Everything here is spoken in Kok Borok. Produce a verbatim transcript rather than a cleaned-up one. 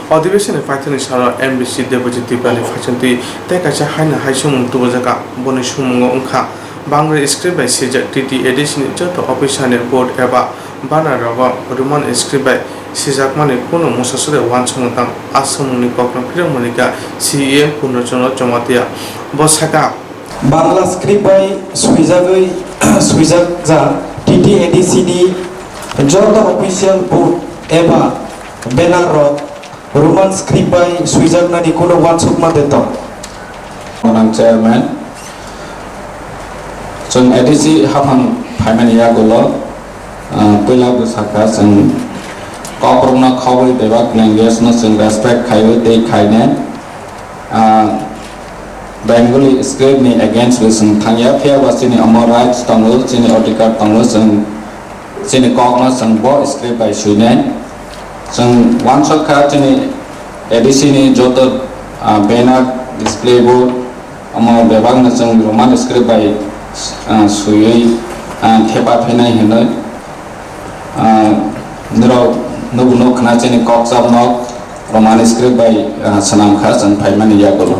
Adhibeshonni paithakni salo M D C Debojit Tripurani phaisingtwi tei kaisa haino hai sumung tubujakha. Boni sumungo wngkha Bangla script bai swijak T T A D C ni joto officer ni board eba banner rogo Roman script bai swijakmani kunu mwsasuri uansukmung tang. A sumungni kokno phirokmani kha C E M Purna Chandra Jamatia. Bo sakha, Bangla script bai swijagwi swijakjak T T A D C ni joto official board eba banner rok Roman script bai swijaknani kunu uansukma de tong? Manang Chairman, chwng A D C haphang phaimani yagulo, ah, puila bwsakha chwng kokrokno khobwi bebak language no chwng respect khaiwi tei khainai. Ah, Bengali script ni against bai chwng thangya, phiya ba chini omo rights tongo, chini odhikar tongo, chwng chini kokno chwng bo script bai swinai. Chwng uansuk kha chini A D C ni joto, ah, banner, display board, omo bebakno chwng Roman script bai, ah, swiwi, ah, thepa phinai hinwi. Ah, norok nugo nuk khna chini kok chap nok Roman script bai, ah, swnam kha chwng phaimani yagulo.